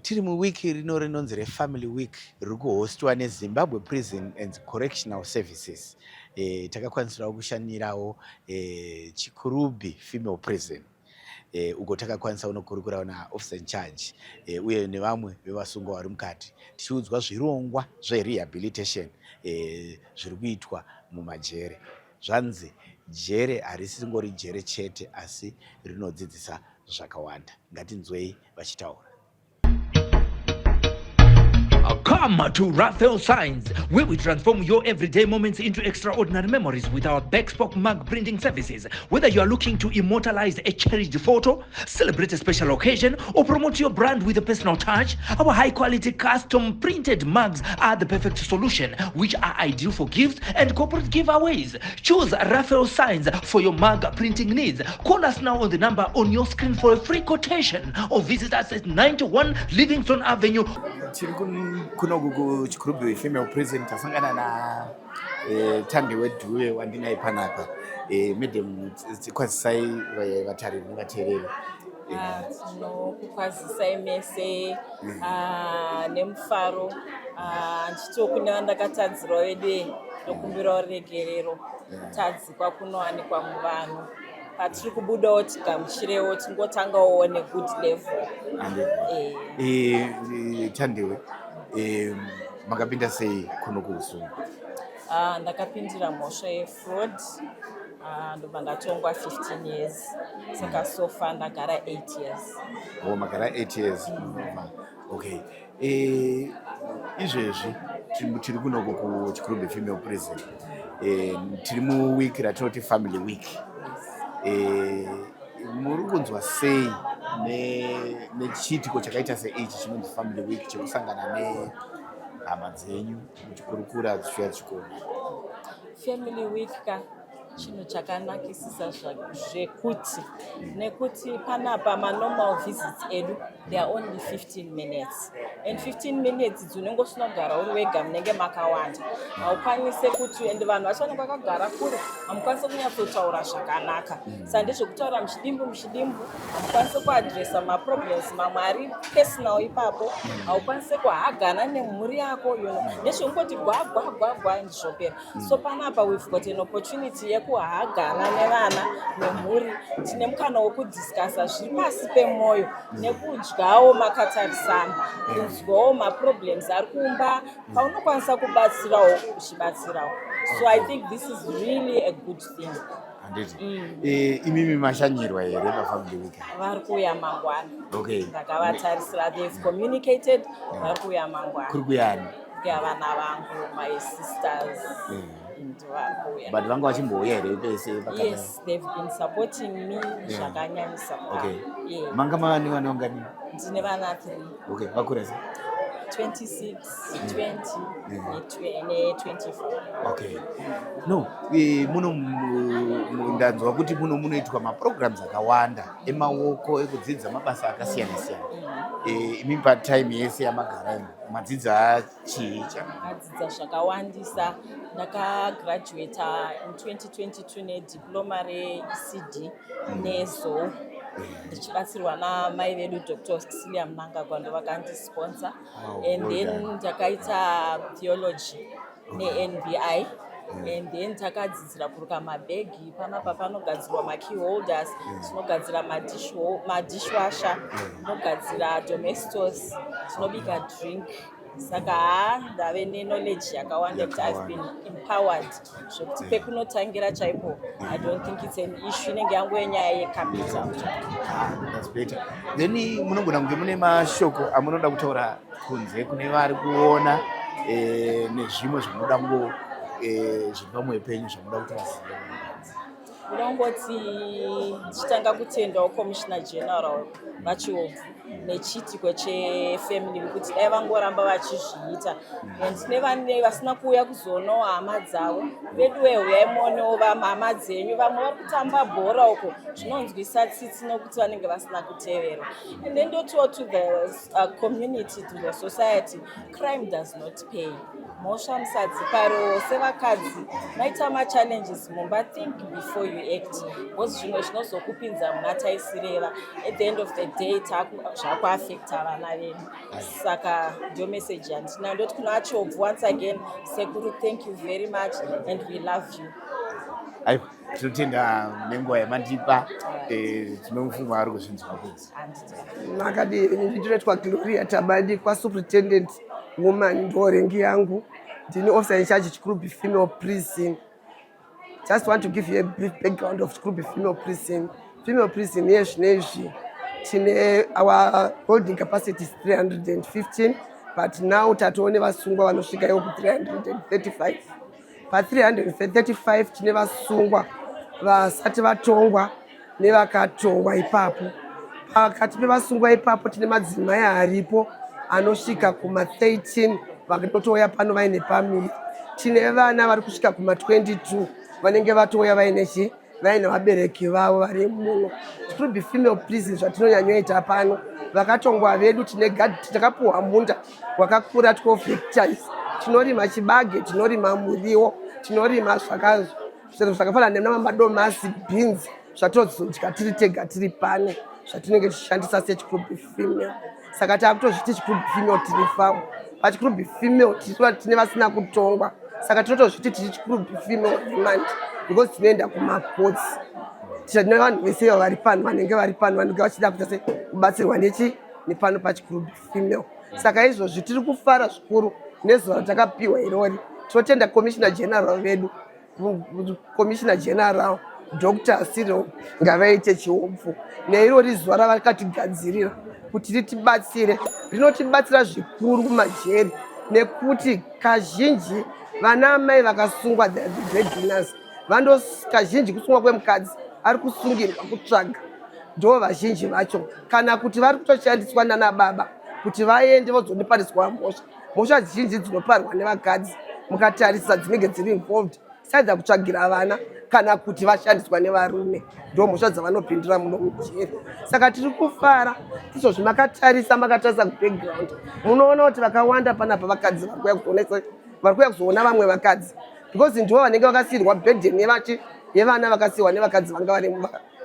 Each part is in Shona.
Tiri muwiki rino rinonzi reFamily Week riri kuhostwa neZimbabwe Prison and Correctional Services. Takakwanisirawo kushanyirawo Chikurubi Female Prison uko takakwanisa kunokurukurawo naofficer in charge uye nevamwe vevasungwa vari mukati, tichiudzwa zvirongwa zverehabilitation zviri kuitwa mumajere. Zvanzi jere harisi ringori jere chete, asi rinodzidzisa zvakawanda. Ngatinzwei vachitaura. Come to Raphael Signs, where we transform your everyday moments into extraordinary memories with our bespoke mug printing services. Whether you are looking to immortalize a cherished photo, celebrate a special occasion, or promote your brand with a personal touch, our high quality custom printed mugs are the perfect solution, which are ideal for gifts and corporate giveaways. Choose Raphael Signs for your mug printing needs. Call us now on the number on your screen for a free quotation or visit us at 91 Livingston Avenue. Tiri kunoku kuChikurubi Female Prison. Tasangana na Tandiwe Dhuve wandinaye panapa. Madam, kwazisai vatariri nevateereri. Tinokukwazisai mese nemufaro. Ndichitiwo kune vandakatadzirawo vedu, ndokumbirawo regerero. Kutadzikwa kunowanikwa muvanhu. Patiri kubudawo, tigamuchirewo, tingotangawo negood level. Tandiwe, makapinda sei kuno kuusungwa? Ndakapindira mhosva yefraud, ndobva ndatongwa 15 years, saka so far ndagara 8 years. O, magara 8 years, okay. Izvezvi tiri kunoko kuChikurubi Female Prison. Tiri muweek ratinoti Family Week. Muri kunzwa sei nechiitiko chakaita seichi chinonzi Family Week, chekusangana nehama dzenyu muchikurukura, dzichiuya dzichikuona? Family Week ka chinhu chakanakisisa zvekuti nekuti panapa manormal visits edu, they are only 15 minutes, and 15 minutes dzinenge usina kugara uri wega, munenge makawanda, haukwanise kuti, and vanhu vacho vanenge vakagara kure, hamukwanisi kunyatsotaura zvakanaka. Saka ndezvekutaura muchidimbu muchidimbu, hamukwanisi kuadresa maproblems mamwe ari personal ipapo, haukwanisi kuhagana nemhuri yako. Ndezvekungoti gwa gwa gwa gwa and zvopera. So panapa we've got an opportunity yekuhagana nevana nemhuri. Tine mukana wekudiscussa zviri pasi pemwoyo, nekudyawo makatarisana, kunzwawo maproblems ari kumba, paunokwanisa kubatsirawo uchibatsirawo. So I think this is really a good thing. Handiti. Imimi mashanyirwa here paFamily Week? Vari kuuya mangwana. Ndakavatarisira, they've communicated, vari kuuya mangwana. Kuri kuyani? Kuya vana vangu, my sisters, vari kuuya. But vanga vachimbouya here pese? Yes, they've been supporting me zvakanyanyisa. Okay. Manga mava nevana vangani? Ndine vana 3. Okay, vakura sei? 26, 20 ne24. Okay. No, muno ndanzwa kuti muno munoitwa maprograms akawanda emaoko, ekudzidza mabasa akasiyana siyana. Imi patime yese yamagara imo, madzidza chii? Ndakadzidza zvakawandisa. Ndakagraduata in 2022 nediploma reECD neZOU, ndichibatsirwa namai vedu Dr Cecilia Mnangagwa, ndo vakandisponsor. And well then done. ndakaita theology neNBI, and then takadzidzira kuruka mabhegi. Panapa panogadzirwa makey holders, tinogadzira madishwasher, tinogadzira Domestos, tinobika drink. Saka haa, ndave neknowledge yakawanda kuti I've been empowered zvekuti pekunotangira chaipo, I don't think it's an issue, inenge yangu yenyaya yecapital. That's better. Then munogona kunge mune mashoko amunoda kutaura kunze kune vari kuona, nezvimwe zvamunoda ngo zviri pamwoyo penyu zvamunoda kuti vazive. Ndinongoti ndichitanga kutendawo Commissioner General VaChihobvu nechiitiko chefamily, kuti dai vangoramba vachizviita. And nevane vasina kuuya kuzoonawo hama dzavo, veduwe, uyai muonewo hama dzenyu. Vamwe vari kutamba bhora uko, zvinonzwisa tsitsi nokuti vanenge vasina kuteverwa. And then ndotiwo to the community, to the society, crime does not pay. Mhosva musadziparewo. Sevakadzi, maita machallenges mumba, think before you act, because zvimwe zvinozokupinza muna taisireva. At the end of the day, zvakuafecta vana vedu. Saka ndio message yandinayo. Ndoti kuna Achobvu, once again, sekuru, thank you very much and we love you. Aiwa, tinotenda nenguva yamandipa. Tinomufunga ari kuzvinzwa kunzi. Handiti. Makadi? Ndinoitwa Gloria Tabadi, kwasuperintendent woman, ndo rank yangu. Ndini officer in charge Chikurubi Female Prison. Just want to give you a brief background of Chikurubi Female Prison. Female prison yezvinezvi tine our holding capacity is 315, but now tatoone vasungwa vanosvika iwo ku335. Pa335 tine vasungwa vasati vatongwa nevakatongwa ipapo. Pakati pevasungwa ipapo tine madzimai aripo anosvika kuma13 vanotouya pano vaine pamiri. Tine vana vari kusvika kuma22 vanenge vatouya vaine chi vaine vabereki vavo vari muno. Chikurubi Female Prison, zvatinonyanyoita pano, vakatongwa vedu tine takapuhwa munda wakakura, 12 hectares. Tinorima chibage, tinorima muriwo, tinorima zvinhu zvakafanana nemadomasi, beans, zvatozodya tiri tega tiri pano, zvatinenge tichishandisa seChikurubi Female. Saka taakutozviti Chikurubi Female tiri farm. PaChikurubi Female tine vasina kutongwa, saka tinotozviti tiri Chikurubi Female Remand because tinoenda kumakotsi. Tine vanhu vese vari pano, vanenge vari pano, vanenge vachida kuita se kubatsirwa nechi nepano paChikurubi Female. Saka izvozvi tiri kufara zvikuru nezuva ratakapiwa irori. Tinotenda Commissioner General vedu, Commissioner General Dr Cyril Ngavaite Chiobvu, neirori zuva ravakatigadzirira kuti ritibatsire. Rinotibatsira zvikuru kumajeri nekuti kazhinji vana amai vakasungwa, they are the breadwinners. Vando kazhinji kusungwa kwemukadzi ari kusungirwa kutsvaga, ndo vazhinji vacho, kana kuti vari kutoshandiswa nana baba kuti vaende vozonopariswa mhosva. Mhosva zhinji dzinoparwa nevakadzi, mukatarisa, dzinenge dziri involved saidza kutsvagira vana kana kuti vashandiswa nevarume, ndo mhosva dzavanopindira muno mujeri. Saka tiri kufara izvozvi. Makatarisa kubackground, munoona kuti vakawanda panapa vakadzi vari kuuya kuzoona vamwe vakadzi because ndivo vanenge vakasiyirwa burden yevana vakasiyiwa nevakadzi vanga vari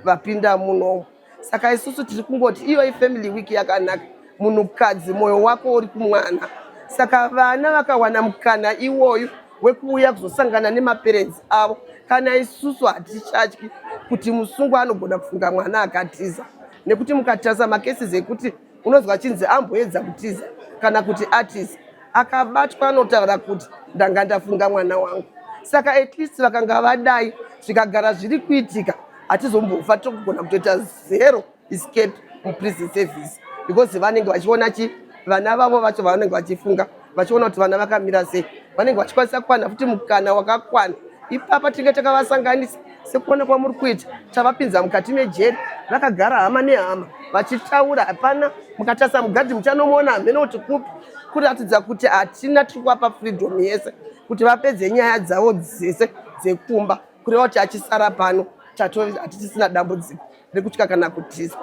vapinda munomu. Saka isusu tiri kungoti iyo ifamily week yakanaka. Munhukadzi, mwoyo wako uri kumwana, saka vana vakawana mukana iwoyu wekuuya kuzosangana nemaparents avo, kana isusu hatichatyi kuti musungwa anogona kufunga mwana akatiza, nekuti mukatarisa macases ekuti unonzwa achinzi amboedza kutiza kana kuti atiza, akabatwa anotaura kuti ndanga ndafunga mwana wangu. Saka at least vakanga vadai zvikagara zviri kuitika, hatizombofa tokugona kutoita zero escape muprison service because vanenge vachiona chi vana vavo vacho vanenge vachifunga, vachiona kuti vana vakamira sei, vanenge vachikwanisa kuwana futi mukana wakakwana. Ipapa tinenge takavasanganisa sekuona kwamuri kuita, tavapinza mukati mejeri, vakagara hama nehama vachitaura. Hapana, mukatarisa mugadhi muchanomuona hamene kuti kupi, kuratidza kuti hatina, tiri kuvapa freedom yese kuti vapedze nyaya dzavo dzese dzekumba, kureva kuti achisara pano hatichisina dambudziko rekutya kana kutiza.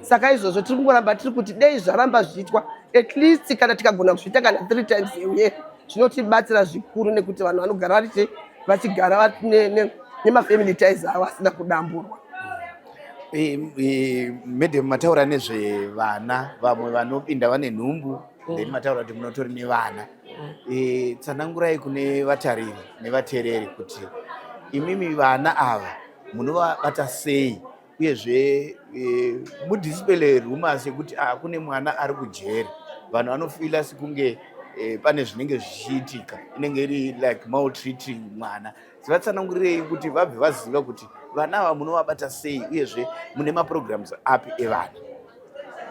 Saka izvozvo tiri kungoramba tiri kuti dei zvaramba zviitwa, at least kana tikagona kuzviita kana three times a year, zvinotibatsira zvikuru nekuti vanhu vanogara vari vachigara nemafamily ties avo asina kudamburwa. Madam, mataura nezvevana vamwe vanopinda vane nhumbu, then mataura kuti munotori nevana. Tsanangurai kune vatariri nevateereri kuti imimi vana ava munovabata sei, uyezve mudispel rumors yekuti ah, kune mwana ari kujeri, vanhu vanofeela sekunge pane zvinenge zvichiitika, inenge iri like maltreating mwana. Tivatsanangurirei kuti vabve vaziva kuti vana ava munovabata sei, uyezve mune maprograms api evana.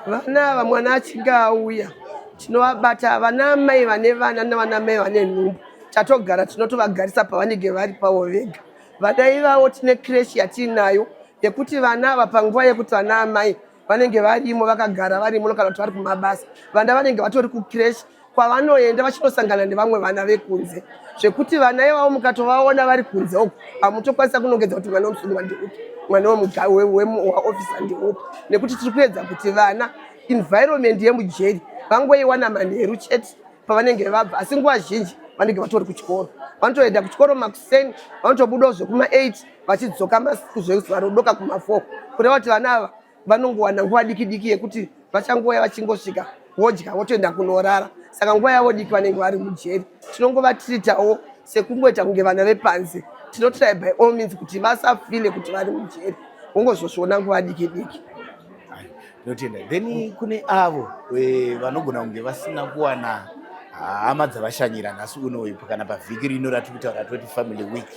Vana ava, mwana achinge auya, tinovabata. Vana mai vane vana navana mai vane nhumbu, tatogara tinotovagarisa pavanenge vari pavo vega. Vana ivavo tine creche yatiinayo yekuti vana ava, panguva yekuti vana amai vanenge varimo vakagara varimo kana kuti vari kumabasa, vana vanenge vatori kucreche kwavanoenda vachinosangana nevamwe vana vekunze, zvekuti vana ivavo mukatovaona vari kunze uko, hamutokwanisa kunongedza kuti mwana wemusungwa ndeupi, mwana waofisa ndeupi, nekuti tiri kuedza kuti vana environment yemujeri vangoiwana manheru chete pavanenge vabva, asi nguva zhinji vanenge. Vanenge vatori kuchikoro, vanotoenda kuchikoro makuseni, vanotobudawo zvekuma8, vachidzoka masiku zvezuva rodoka kuma4. Kureva kuti vana ava vanongowana nguva diki diki yekuti vachangouya, vachingosvika vodya, votoenda kunorara. Saka nguva yavo diki vanenge vari mujeri, tinongovatiritawo sekungoita kunge vana vepanze. Tinotry by all means kuti vasafile kuti vari mujeri, vongozozviona nguva diki diki. Tinotenda. Then kune avo vanogona kunge vasina kuwana hama dzavashanyira nhasi unoyu kana pavhiki rino ratiri kutaura toti Family Week,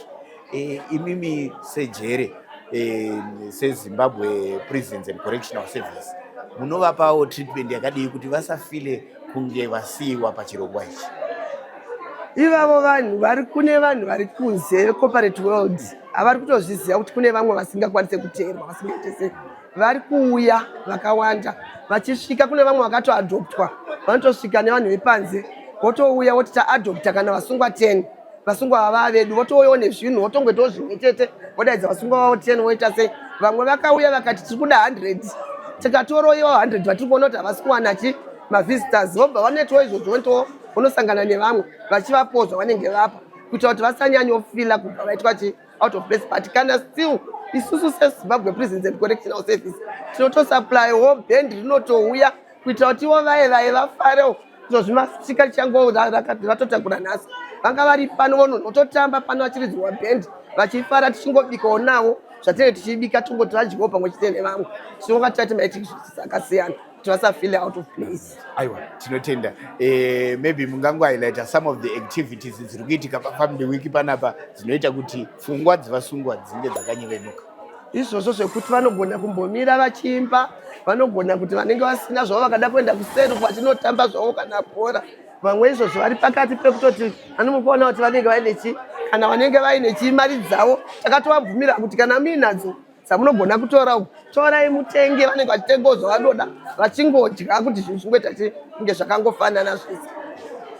imimi sejere, seZimbabwe Prisons and Correctional Service, munovapawo treatment yakadii kuti vasafile kunge vasiyiwa pachirongwa ichi? Ivavo vanhu vari kune vanhu vari kunze, vecorporate world, havari kutozviziva kuti kune vamwe vasingakwanise kuteerwa, vasingaite sei. Vari kuuya vakawanda vachisvika. Kune vamwe vakatoadoptwa, vanotosvika nevanhu vepanze, votouya voti taadopta kana vasungwa 10, vasungwa vava vedu, votouyawo nezvinhu, votongoitawo zvimwe chete, vodaidza vasungwa vavo 10, voita sei. Vamwe vakauya vakati tiri kuda 100, tikatoroiwa 100 vatiri kuona kuti havasi kuwana chi mavisitors, vobva vanoitawo izvozvo, votowo vonosangana nevamwe vachivapowo zvavanenge vapa, kuitira kuti vasanyanyofila kubva vaitwa chi out of place. But kana still isusu seZimbabwe Prisons and Correctional Service tinotosupplywo bhendi rinotouya kuitira kuti ivo vaye vaye vafarewo. Izvozvi masika chango vatotakura nhasi, vanga vari pano, vonototamba pano vachiridzirwa bhendi vachifara, tichingobikawo navo zvatinenge tichibika, tongoti vadyewo pamwe chete nevamwe. Tinonga tati maactivities akasiyana kuti vasafeel out of place. Aiwa, tinotenda. Maybe mungangohighlighta some of the activities dziri kuitika paFamily Week panapa dzinoita kuti pfungwa dzevasungwa dzinge dzakanyevenuka. Izvozvo zvekuti vanogona kumbomira vachiimba, vanogona kuti vanenge vasina zvavo vakada kuenda kuseri vachinotamba zvavo kana bhora. Vamwe izvozvo vari pakati pekutoti vanomukuona kuti vanenge vaine chi kana vanenge vaine chi mari dzavo, takatovabvumira kuti kana muinadzo dzamunogona kutora uku, torai mutenge. Vanenge vachitengawo zvavanoda, vachingodya, kuti zvinhu zvingoita chi kunge zvakangofanana zvese.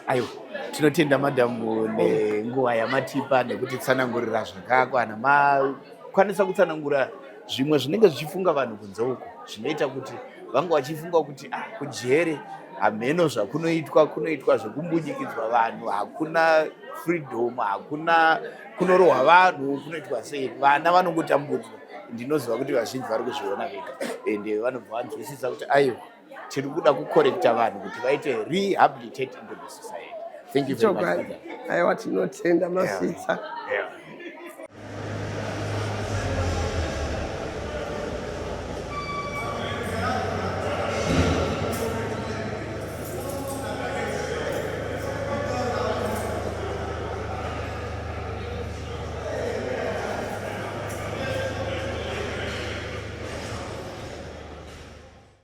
Aiwa, tinotenda madhamu nenguva yamatipa nekutitsanangurira zvakakwana. Makwanisa kutsanangura zvimwe zvinenge zvichifunga vanhu kunze uko, zvinoita kuti vange vachifunga kuti, ah, kujere hamheno zvakunoitwa, kunoitwa zvekumbunyikidzwa vanhu, hakuna freedom, hakuna, kunorohwa vanhu, kunoitwa sei, vana vanongotambudzwa. Ndinoziva kuti vazhinji vari kuzviona vega, ende vanobva vanzwisisa kuti aiwa, tiri kuda kucorrecta vanhu kuti vaite rehabilitate into the society. Thank you very much, Chokwadi. Madam. Aiwa, tinotenda, masvitsa. Yeah.